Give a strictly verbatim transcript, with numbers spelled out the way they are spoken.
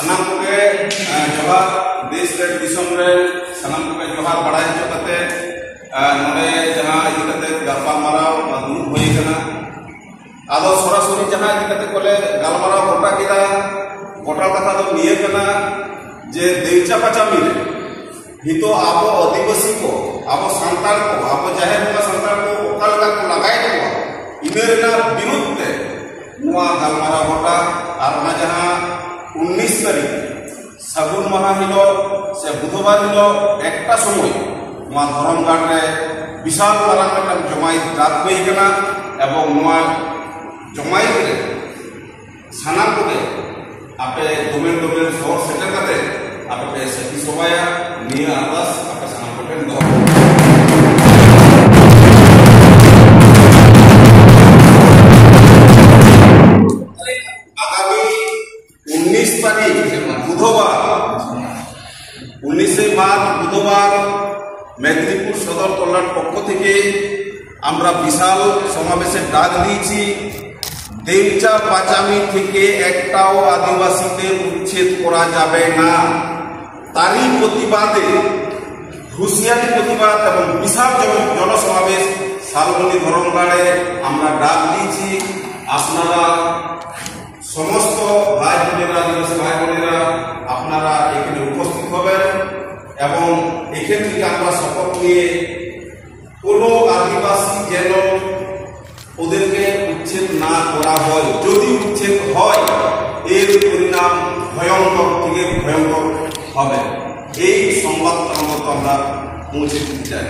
ᱥᱟᱱᱟᱢ ᱠᱚᱜᱮ ᱡᱚᱦᱟᱨ᱾ ᱫᱮᱥ ᱨᱮ ᱫᱤᱥᱚᱢ ᱨᱮ ᱥᱟᱱᱟᱢ ᱠᱚᱜᱮ ᱡᱚᱦᱟᱨ ᱵᱟᱲᱟᱭ ᱦᱚᱪᱚ ᱠᱟᱛᱮ, ᱱᱚᱰᱮ ᱡᱟᱦᱟᱸ ᱤᱫᱤ ᱠᱟᱛᱮ ᱜᱟᱯᱟᱞᱢᱟᱨᱟᱣ ᱫᱩᱲᱩᱵ ᱦᱩᱭ ᱟᱠᱟᱱᱟ, ᱟᱫᱚ ᱥᱚᱨᱟᱥᱚᱨᱤ ᱡᱟᱦᱟᱸ ᱤᱫᱤ ᱠᱟᱛᱮ ᱠᱚᱞᱮ ᱜᱟᱞᱢᱟᱨᱟᱣ ᱜᱚᱴᱟ ᱠᱮᱫᱟ, ᱜᱚᱴᱟ ᱠᱟᱛᱷᱟ ᱫᱚ ᱱᱤᱭᱟᱹ ᱠᱟᱱᱟ ᱡᱮ ᱫᱮᱣᱪᱟ ᱯᱟᱪᱟᱢᱤ ᱨᱮ ᱱᱤᱛᱚᱜ ᱟᱵᱚ ᱟᱹᱫᱤᱵᱟᱹᱥᱤ ᱠᱚ, ᱟᱵᱚ ᱥᱟᱱᱛᱟᱲ ᱠᱚ, ᱟᱵᱚ ᱡᱟᱦᱮᱨ ᱵᱚᱸᱜᱟ ᱥᱟᱱᱛᱟᱲ ᱠᱚ ᱚᱠᱟ ᱞᱮᱠᱟ ᱠᱚ ᱞᱟᱜᱟᱭᱮᱫ ᱠᱚᱣᱟ, ᱤᱱᱟᱹ ᱨᱮᱱᱟᱜ ᱵᱤᱨᱩᱫᱷ ᱛᱮ ᱱᱚᱣᱟ ᱜᱟᱞᱢᱟᱨᱟᱣ ᱜᱚᱴᱟ᱾ ᱟᱨ ᱚᱱᱟ ᱡᱟᱦᱟᱸ ᱩᱱᱤᱥ ᱛᱟᱹᱨᱤᱠᱷ ᱥᱟᱹᱜᱩᱱ ᱢᱟᱦᱟ ᱦᱤᱞᱳᱜ ᱥᱮ ᱵᱩᱫᱷᱵᱟᱨ ᱦᱤᱞᱳᱜ ᱮᱠᱴᱟ ᱥᱚᱢᱚᱭ ᱱᱚᱣᱟ ᱫᱷᱚᱨᱚᱢ ᱜᱟᱲ ᱨᱮ ᱵᱤᱥᱟᱞ ᱢᱟᱨᱟᱝ ᱢᱤᱫᱴᱟᱝ ᱡᱚᱢᱟᱭ ᱰᱟᱠ ᱦᱩᱭ ᱟᱠᱟᱱᱟ, ᱮᱵᱚᱝ ᱱᱚᱣᱟ ᱡᱚᱢᱟᱭ ᱨᱮ ᱥᱟᱱᱟᱢ ᱠᱚᱜᱮ ᱟᱯᱮ ᱫᱚᱢᱮᱞ ᱫᱚᱢᱮᱞ ᱥᱚᱦᱚᱨ ᱥᱮᱴᱮᱨ ᱠᱟᱛᱮ ᱟᱯᱮ ᱯᱮ ᱥᱟᱹᱠᱷᱤ ᱥᱚᱵᱷᱟᱭᱟ, ᱱᱤᱭᱟᱹ ᱟᱨᱫᱟᱥ ᱟᱯᱮ ᱥᱟᱱᱟᱢ ᱠᱚᱴᱷᱮᱱ ᱫᱚᱦᱚ᱾ ᱟᱜᱟᱢᱤ ᱩᱱᱤᱥ ᱛᱟᱹᱨᱤᱠᱷ ᱵᱩᱫᱷᱵᱟᱨ, ᱩᱱᱤᱥᱮ ᱢᱟᱨᱪ ᱵᱩᱫᱷᱵᱟᱨ মেদিনীপুর সদর কল্যাণ পক্ষ থেকে আমরা বিশাল সমাবেশের ডাক দিয়েছি। দেউচা পাচামি থেকে একটাও আদিবাসীদের উচ্ছেদ করা যাবে না। তারই প্রতিবাদে, হুঁশিয়ারি প্রতিবাদ এবং বিশাল জন- জনসমাবেশ শালবনী ধর্মঘাটে আমরা ডাক দিয়েছি। আপনারা সমস্ত ভাই বোনেরা, আদিবাসী ভাই বোনেরা, আপনারা এখানে উপস্থিত হবেন এবং এখান থেকে আমরা শপথ নিয়ে কোনো আদিবাসী যেন ওদেরকে উচ্ছেদ না করা হয়। যদি উচ্ছেদ হয়, এর পরিণাম ভয়ঙ্কর থেকে ভয়ঙ্কর হবে। এই সংবাদটা অন্তত আমরা পৌঁছে দিতে চাই।